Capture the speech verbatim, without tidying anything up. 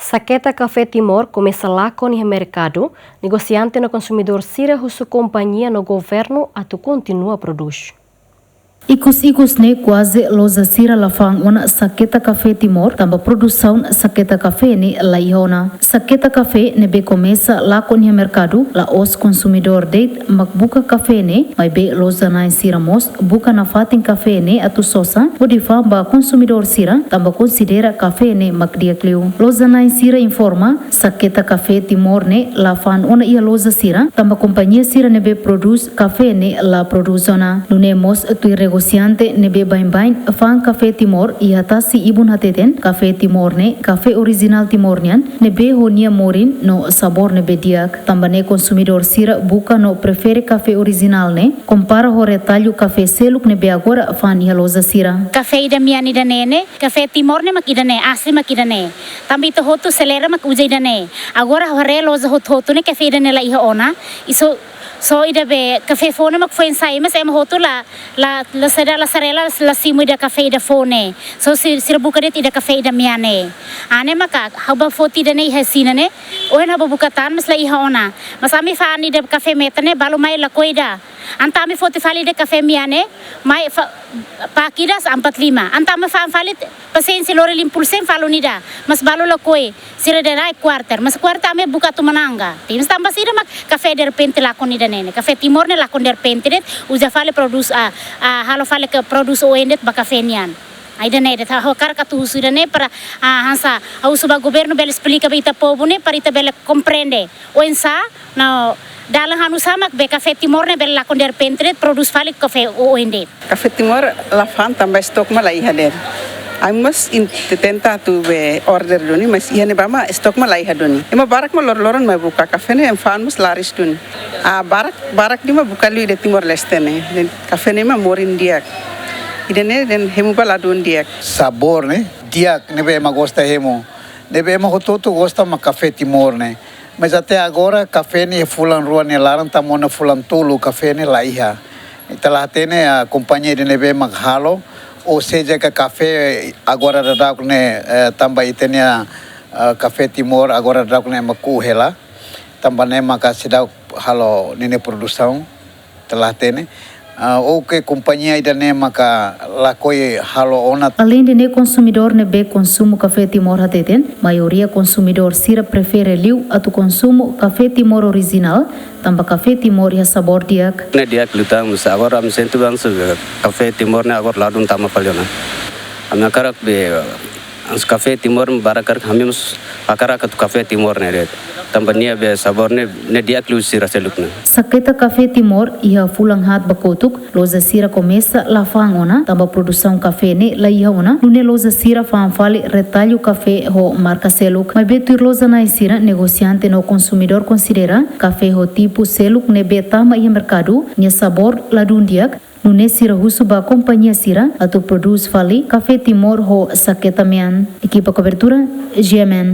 Saketa kafé Timor komesa lakon iha merkadu, negosiante no konsumidór sira husu kompañia no governu atu kontinua prodús. Ikus-ikus ne'e kuaze loja sira la fa'an ona saketa kafé Timor, tanba produsaun saketa kafé ne'e la iha ona. Saketa kafé ne'ebé komesa lakon iha merkadu, la'ós konsumidór de'it mak buka kafé ne'e, maibé loja na'in sira mós buka nafatin kafé ne'e atu sosa, hodi fa'an ba konsumidór sira, tanba konsidera kafé ne'e mak di'ak liu. Loja na'in sira informa, saketa kafé Timor ne'e la fa'an ona iha loja sira, tanba kompañia sira ne'ebé prodús kafé ne'e la prodús ona. Nune'e mós tuir negosiante ne'ebé baibain fa'an kafé Timor iha tasi ibun hateten, kafé Timor ne'e kafé orijinál Timor nian, ne'ebé ho nia morin no sabór ne'ebé di'ak. Tanba ne'e konsumidór sira buka no prefere kafé orijinál ne'e, kompara ho retallu kafé seluk ne'ebé agora fa'an iha loja sira. Kafé ida-mean ida-ne'e ne'e, kafé Timor ne'e mak ida-ne'e, asli mak ida-ne'e. Tanba ita hotu selera mak uza ida-ne'e. Agora haree loja hotu-hotu ne'e kafé ida-ne'e la iha ona. I só, só ida be kafé foun ne'e mak foin sai, mas ema hotu la, la, la seda, la sarela, la simu ida kafé ida foun ne'e. Só si-, sira buka de'it ida kafé ida-mean ne'e. Ah, ne'e maka, ha'u bá foti ida-ne'e iha Xina ne'e. Ohin ha'u bá buka tan, mas la iha ona. Mas ami fa'an ida kafé metan ne'e, balu mai lakohi ida. Entaun ami foti fali ida kafé mean ne'e, mai fa-, pak ida empat lima. Entaun ami fa'an fali, pasiénsia lori lima puluh sen fali ida. Mas balu lakohi, sira dehan ai kuarter. Mas kuarter ami buka atu manán ka. Ti, mas tanba saida mak kafé derrepente lakon ida-ne'e ne'e. Kafé Timor ne'e lakon derrepente de'it, uza fali prodús, ah, ah, halo fali ke prodús oin de'it ba kafé nian. Ah, ida-ne'e de'it, ha'u hakarak atu husu ida-ne'e para, ah, hanesan, ha'u husu ba governu bele esplika ba ita povu ne'e, para ita bele komprende. Oinsá, no, dalan hanusá mak be kafé Timor ne'e bele lakon derrepente de'it prodús fali kafé oin de'it. Kafé Timor la fa'an tanba estok mak la iha de'it. Ami mós in-, tenta atu be order duni, mas iha ne'ebá mak estok mak la iha duni. Ema barak mak loron-loron mai buka kafé ne'e, ema fa'an mós laris duni. Ah, barak, barak de'it mak buka liu ida Timor-Leste ne'e. Dehan kafé ne'e mak morin di'ak. Ida-ne'e dehan hemu ba ladún di'ak. Sabór ne'e di'ak, ne'ebé ema gosta hemu. Ne'ebé ema hotu-hotu gosta mak kafé Timor ne'e. Mas até agora, kafé ne'e fulan rua nia laran tama ona fulan tolu, kafé ne'e la iha. Ita la hatene, ah, kompañia ida ne'ebé mak halo, ou seja ka kafé agora daudauk ne'e, eh, tanba ita-nia, ah, kafé Timor agora daudauk ne'e mak ku'u hela. Tanba ne'e maka seidauk halo ninia produsaun. Ita la hatene, ah, ou ke kompañia ida-ne'e maka lakohi halo ona. Aleinde ne'e konsumidór ne'ebé konsumu kafé Timor hateten, maioria konsumidór sira prefere liu atu konsumu kafé Timor orijinál, tanba kafé Timor iha sabór di'ak. Ne'e di'ak liután, mas agora ami sente bangsa kafé Timor ne'e agora ladún tama fali ona. Ami hakarak be, ah, kafé Timor barak hakarak, ami mós hakarak atu kafé Timor ne'e de'it. Tanba nia be sabór ne'e, ne'e di'ak liu sira seluk ne'e. Saketa kafé Timor iha fulan haat ba kotuk, loja sira komesa la fa'an ona, tanba produsaun kafé ne'e la iha ona, nune'e loja sira fa'an fali retallu kafé ho marka seluk. Maibé tuir loja na'in sira, negosiante no konsumidór konsidera, kafé ho tipu seluk ne'ebé tama iha merkadu, nia sabór ladún di'ak, nune'e sira husu ba kompañia sira atu prodús fali kafé Timor ho saketa mean. Ekipa kobertura, G M N.